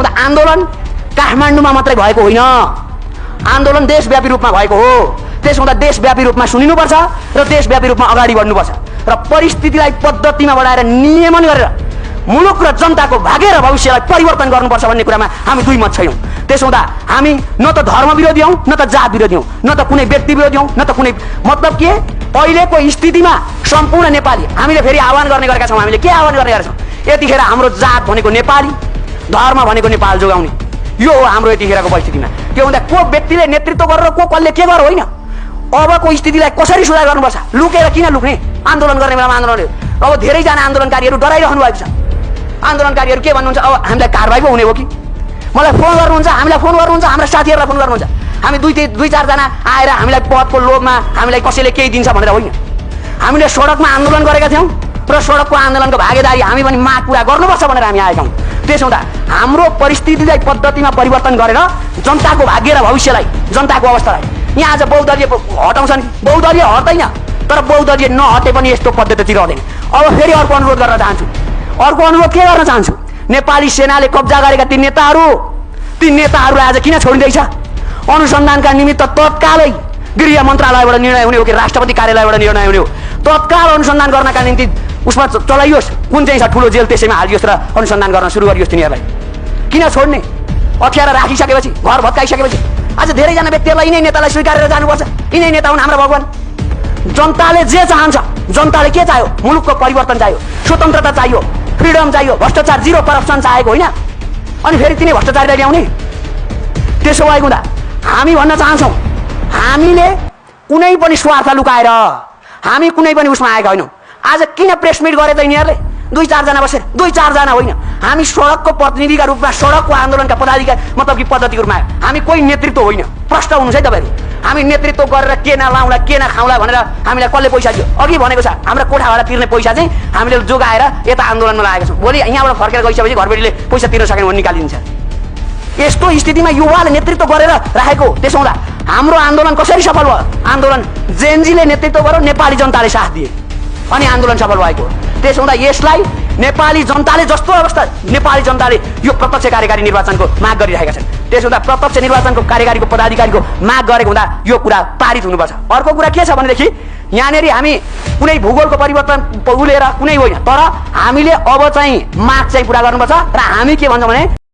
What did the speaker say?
आन्दोलन काठमाडौँमा मात्रै भएको होइन, आन्दोलन देशव्यापी रूपमा भएको हो। त्यसो हुँदा देशव्यापी रूपमा सुनिनुपर्छ र देशव्यापी रूपमा अगाडि बढ्नुपर्छ र परिस्थितिलाई पद्धतिमा बढाएर नियमन गरेर मुलुक र जनताको भाग्य र भविष्यलाई परिवर्तन गर्नुपर्छ भन्ने कुरामा हामी दुई मत छैनौँ। त्यसो हुँदा हामी न त धर्म विरोधी हौँ, न त जात विरोधी हौँ, न त कुनै व्यक्ति विरोधी हौँ, न त कुनै मतलब के अहिलेको स्थितिमा सम्पूर्ण नेपाली हामीले फेरि आह्वान गर्ने गरेका छौँ। हामीले के आह्वान गर्ने गरेका छौँ? यतिखेर हाम्रो जात भनेको नेपाली, धर्म भनेको नेपाल जोगाउने, यो हो हाम्रो यतिखेरको परिस्थितिमा। के हुँदा को व्यक्तिले नेतृत्व गरेर को कसले के गर होइन, अबको स्थितिलाई कसरी सुधार गर्नुपर्छ। लुकेर किन लुक्ने? आन्दोलन गर्ने बेलामा आन्दोलन, अब धेरैजना आन्दोलनकारीहरू डराइरहनु भएको छ। आन्दोलनकारीहरू के भन्नुहुन्छ? अब हामीलाई कारबाही पो हुने हो कि? मलाई फोन गर्नुहुन्छ, हामीलाई फोन गर्नुहुन्छ, हाम्रा साथीहरूलाई फोन गर्नुहुन्छ। हामी दुई चारजना आएर हामीलाई पदको लोभमा हामीलाई कसैले केही दिन्छ भनेर होइन। हामीले सडकमा आन्दोलन गरेका थियौँ र सडकको आन्दोलनको भागीदारी हामी पनि माग पुरा गर्नुपर्छ भनेर हामी आएका हौँ। त्यसो हुँदा हाम्रो परिस्थितिलाई पद्धतिमा परिवर्तन गरेर जनताको भाग्य र भविष्यलाई, जनताको अवस्थालाई यहाँ आज बहुदलीय हटाउँछन्, बहुदलीय हट्दैन, तर बहुदलीय नहटे पनि यस्तो पद्धतितिर हट्दैन। अब फेरि अर्को अनुरोध गर्न चाहन्छु। अर्को अनुरोध के गर्न चाहन्छु? नेपाली सेनाले कब्जा गरेका ती नेताहरूलाई आज किन छोडिँदैछ? अनुसन्धानका निमित्त तत्कालै गृह मन्त्रालयबाट निर्णय हुने हो कि राष्ट्रपति कार्यालयबाट निर्णय हुने हो, तत्काल अनुसन्धान गर्नका निम्ति उसमा चलाइयोस्, कुन चाहिँ छ ठुलो जेल त्यसैमा हालियोस् र अनुसन्धान गर्न सुरु गरियोस्। तिनीहरूलाई किन छोड्ने? अप्ठ्यारो राखिसकेपछि, घर भत्काइसकेपछि आज धेरैजना व्यक्तिहरूलाई यिनै नेतालाई स्वीकारेर जानुपर्छ। यिनै नेता हुन् हाम्रो भगवान। जनताले जे चाहन्छ, जनताले के चाह्यो? मुलुकको परिवर्तन चाह्यो, स्वतन्त्रता चाहियो, फ्रिडम चाहियो, भ्रष्टाचार जिरो करप्सन चाहेको होइन। अनि फेरि तिनै भ्रष्टाचारीलाई ल्याउने? त्यसो भएको हुँदा हामी भन्न चाहन्छौँ, हामीले कुनै पनि स्वार्थ लुकाएर हामी कुनै पनि उसमा आएका होइनौँ। आज किन प्रेस मिट गरे त यिनीहरूले? दुई चारजना बसेर, दुई चारजना होइन, हामी सडकको प्रतिनिधिका रूपमा, सडकको आन्दोलनका पदाधिकारी मतलब कि पद्धतिको रूपमा आयो। हामी कोही नेतृत्व होइन, प्रष्ट हुनुहुन्छ है तपाईँहरू। हामी नेतृत्व गरेर के नलाउँला के नखाउँला भनेर हामीलाई कसले पैसा दियो? अघि भनेको छ, हाम्रो कोठा भाडा तिर्ने पैसा चाहिँ हामीले जोगाएर यता आन्दोलनमा लागेका छौँ। भोलि यहाँबाट फर्केर गइसकेपछि घरबेटीले पैसा तिर्न सकेन भने निकालिदिन्छ। यस्तो स्थितिमा युवाले नेतृत्व गरेर राखेको। त्यसो हुँदा हाम्रो आन्दोलन कसरी सफल भयो? आन्दोलन जेएनजीले नेतृत्व गर्यो, नेपाली जनताले साथ दिए अनि आन्दोलन सफल भएको। त्यसो हुँदा यसलाई नेपाली जनताले जस्तो अवस्था नेपाली जनताले यो प्रत्यक्ष कार्यकारी निर्वाचनको माग गरिरहेका छन्। त्यसो हुँदा प्रत्यक्ष निर्वाचनको कार्यकारीको पदाधिकारीको माग गरेको हुँदा यो कुरा पारित हुनुपर्छ। अर्को कुरा के छ भनेदेखि यहाँनिर हामी कुनै भूगोलको परिवर्तन उलेर कुनै होइन, तर हामीले अब चाहिँ माग चाहिँ पुरा गर्नुपर्छ। र हामी के भन्छौँ भने